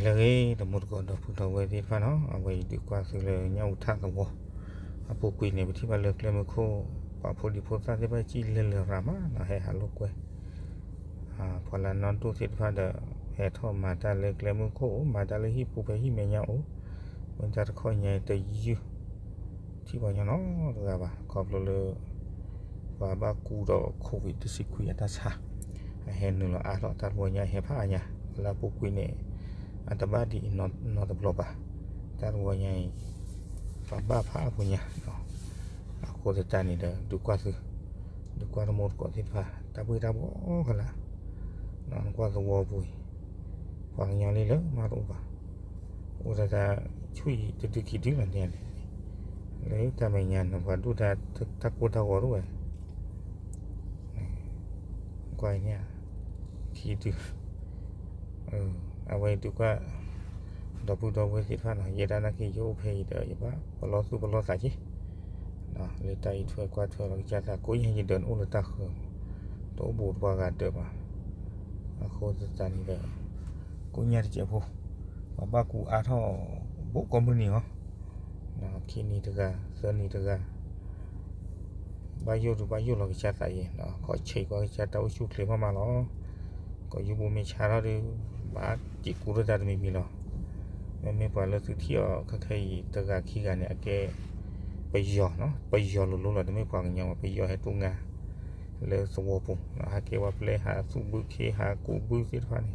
လၢအဂ့ၤ တမူတကိးဒီပုၢ်ဒီဝဲၢ်သ့ၣ်တဖၣ်နီၤ, အဝဲအံၤဒုးကွၢ်သုလၢညၣ်အူထၣ်သဝီ အပူၤကွံာ်န့ၣ် ပထံၣ်ဘၣ်လၢကျဲမုၢ်ခိၣ် ပာ်ဖှိၣ်ဒံးဖိသၣ်သ့ၣ်တဖၣ်စံၣ်လဲၤလၢရၤမးနီၤ, ဟဲဟးလိာ်ကွဲ ပှၤလၢအနီၢ်ဒိၣ်သ့ၣ်တဖၣ်ဒီး ဟဲထီၣ်မၤတၢ်လၢကျဲမုၢ်ခိၣ်အိၣ်, မၤတၢ်လၢဟံၣ်ပူၤဖဲဟံၣ်မဲာ်ညါအိၣ်, မ့ၢ်တၢ်တခီညါအံၤတယုၢ် ထံၣ်ပှၤညီနီတဂၤဘၣ်, ခီဖျိလၢ ပှၤဘၣ်ကူဒီး covid တဆံခွံအတၢ်ဆါ, အဟဲနုာ်လီၤအါထီၣ်တၢ်တဝီညါ အဟဲဖးအါညါ, လၢအပူၤကွံာ်န့ၣ် အတဘၣ်ဒံးနီတဘျီဘၣ်, တၢ်တဝီညါအံၤ ပှၤဘၣ်ဖးအါဖိညါ, အဃိသတးန့ၣ်ဒီး ဒုးကွၢ်သု, ဒုးကွၢ်တမူတကိးသ့ၣ်တဖၣ် တၢ်ဘှ့ၣ်တၢ်ဘှီကလး, နကွၢ်သဝီပူၤအံၤ ပှၤကညီလံလၢမးတအိၣ်ဘၣ်, အိၣ်ဒၣ်တၢ်ဆူၣ်အံၤတဒုခံဒုလီၤန့ၣ်, လၢတၢ်မဲာ်ညါန့ၣ် ပှၤဒိၣ်တၢ်ကိၢ်တၢ်ဂီၤတအိၣ်ဝဲ ကွၢ်အံၤန့ၣ်, ခံဒု, အဝဲဒုးကွၢ် ဒီပုၢ်ဒီဝဲၢ်သ့ၣ်တဖၣ်နီၤ, ယဲဒၣ်နာ်က့ ယအိၣ်ဖဲအံၤဒီး ယဘၣ်ပလီၢ်သူၣ်ပလီၢ်သးက့ၤ, လၢတၢ်အံးထွဲကွၢ်ထွဲလီၤကစၢ်သး ကိးညါယဒၢးန့ၣ်အိၣ်လၢတၢ်ဃၢၤ, တအိၣ်ဘူးတပှၤဂၤဒၢးဘၣ်, အဃိသတးန့ၣ်ဒီး ကိးညါတစဲးဖိ, ပှၤဘၣ်ကူအါထီၣ် ဘူးကိးမုၢ်နံၤအီၤ ခံနံၤတဂၤ သၢနံၤတဂၤ, ဘၣ်ယိၣ်ဒုးဘၣ်ယိၣ်လီၤကစၢ်သးယဲ, ခီဆံးကွၢ်ကစၢ်တၢ်အိၣ်ဆူၣ်အိၣ်ချ့မးမးလီၤ, ကီၢ်ယူၢ်ဘိမ့ၢ်ဆါထီၣ်ဒီး ဘၣ်စံးကူထီၣ်တၢ်တမံၤမံၤလီၤ, မ့မ့ၢ်ပှၤလၢသုထံၣ်အီၤခဲခဲအံၤ တဂၤခံဂၤန့ၣ် အကဲ ပယီၤနီၤ, ပယီၤလိၤလိၤလီၤ, တမ့ၢ်ပှၤကညီဘၣ်, ပယီၤဟဲတိၢ်ငါ လၢသဝီပူၤ, ဟဲက့ၤပှၤပျဲဟးသူၣ်ဘုခ့ ဟးကူးဘုသ့ၣ်တဖၣ်န့ၣ်,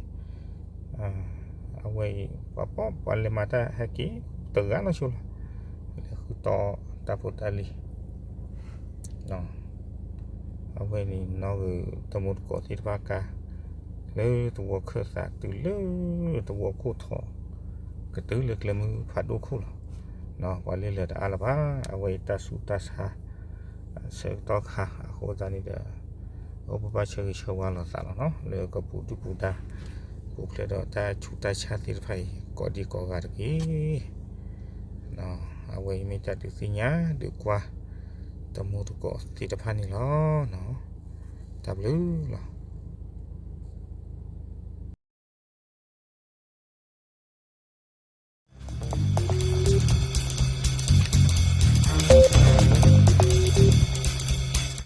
အဝဲအံၤ ပှၤပီၣ်ပှၤလဲၤမၤတၢ်ဟဲက့ၤ တဂၤလီၤဆိလီၤ, လဲၤဃုတီၢ်တၢ်ဖိတၢ်လံၤ, အဝဲန့ၣ်နီၣ်ဂံၢ်တမူတကိးသ့ၣ်တဖၣ်ကါ, လၢသဝီခၢၣ်သးတုၤလၢသဝီခိၣ်ထီ, ကတုၤလၢကျဲမုၢ်ဖးဒိၣ်ခိၣ်လီၤ, ပှၤလၢလၢတအါလၢၤဘၣ်, အဝဲအံၤတၢ်ဆူးတၢ်ဆါ ဆၢကတီၢ်ခါ အဃိသတးန့ၣ်ဒီး အိၣ်ပပၢ်ဆၢဂ့ၤဆၢဝါလိာ်သးလီၤနီၤ, လၢကပူၤဒုၣ်ပူၤဒါ ပူၤဖျဲးဒီးတၢ်ဆူးတၢ်ဆါသ့ၣ်တဖၣ်အံၤ ကိးဒံကိးဂၤတက့ၢ်. အဝဲအံၤမ့ၢ်တၢ်ဒုးသ့ၣ်ညါဒုးကွၢ် တမူတကိးသ့ၣ်တဖၣ်န့ၣ်လီၤ. တၢ်ဘျုးလီၤ.